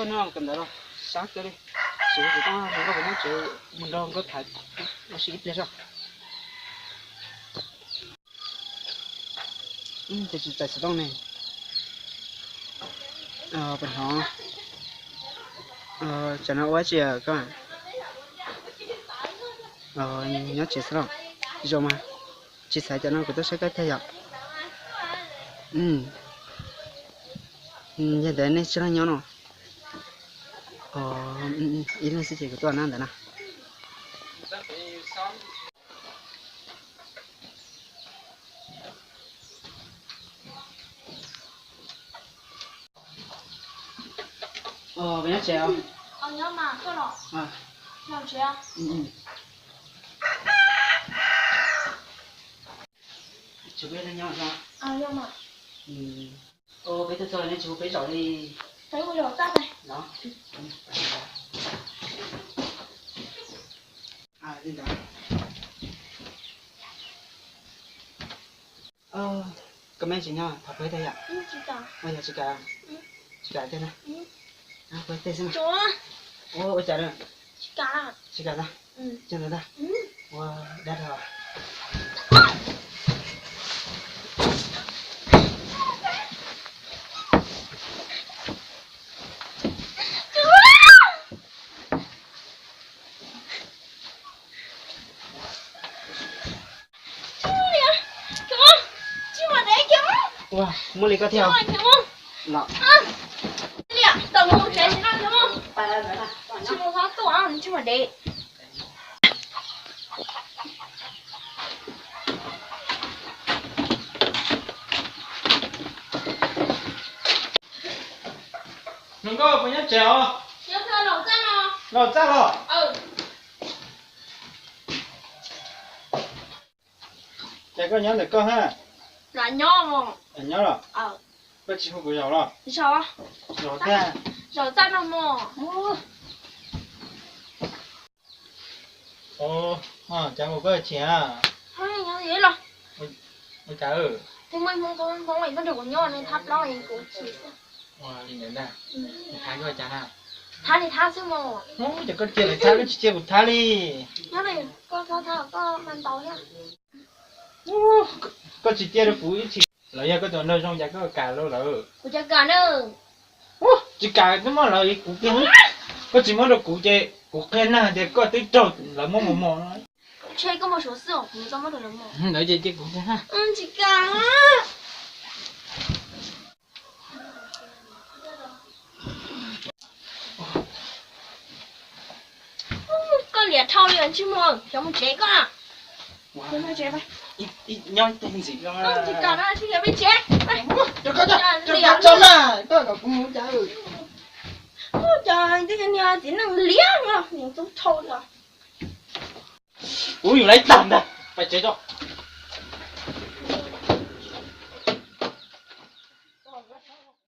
No kawm ntawv los sab kawg li. Sim no kuv tau hluas nkauj pem nyob tsev, mus nrog nkauj tham ua si ib pliag tso. Ces tsis txais xov tooj ne. Pem no, tsam no ua tsi koj? Nyob tsev xwb los? Zoo mas, tsis xav cas no kuv tuaj saib koj tag yom. Yog ntawd nej tsis los nyob no? Ib leeg xwb ces kuv tuaj na ntawd na. Nyob tsev os? Tsis peb nyob os? Peb tuaj txog nej tsis hu peb zaum li. Li ntawd. Koj me tsis nyob thov peb tag yom? Yog tsis kam, tsis kam tiag na. Peb teg xwb mas. Ua cas na? Tsis kam tag. Cog ntawd tag. Ua dab dhau. Ua, muaj li koj thiab los? Hluas nkauj puas nyob tsev os? Los txaj los? Ces koj nyob ntawm koj ha. Nyob los? Koj tsis hu kuv zaum los? Zaum tiag. Zaum txaj no mog. Cas mus koj chim? Ua cas? Ua li ntawd na, thab koj cas na? Thab li thab xwb mog. Ces koj cia lawv thab, koj tsis cia kuv thab li. Koj tsis cia rau kuv ib txhis los yog koj tus nraug zoo cas koj kam rau lawv? Kuv cov kam na. Tsis kam twb muab lawv kuv kiag. Koj tsis muab rau kuv ces kuv qhia nag tias koj twb raug lawv muab mos mos no. Ntawd ces cia kuv kiag. Tsis kam. Koj liam dhau li, tsis mus, cov mus tsev koj. Nyob teg ntxim no. Tsis kam no, tsis kam peb tsev. Cov tso mas, koj kom kuv mus cas. Cov niag txiv neej liab no, niag tub thau no. Kuv yus laiv tag ntag, pais tsev tso.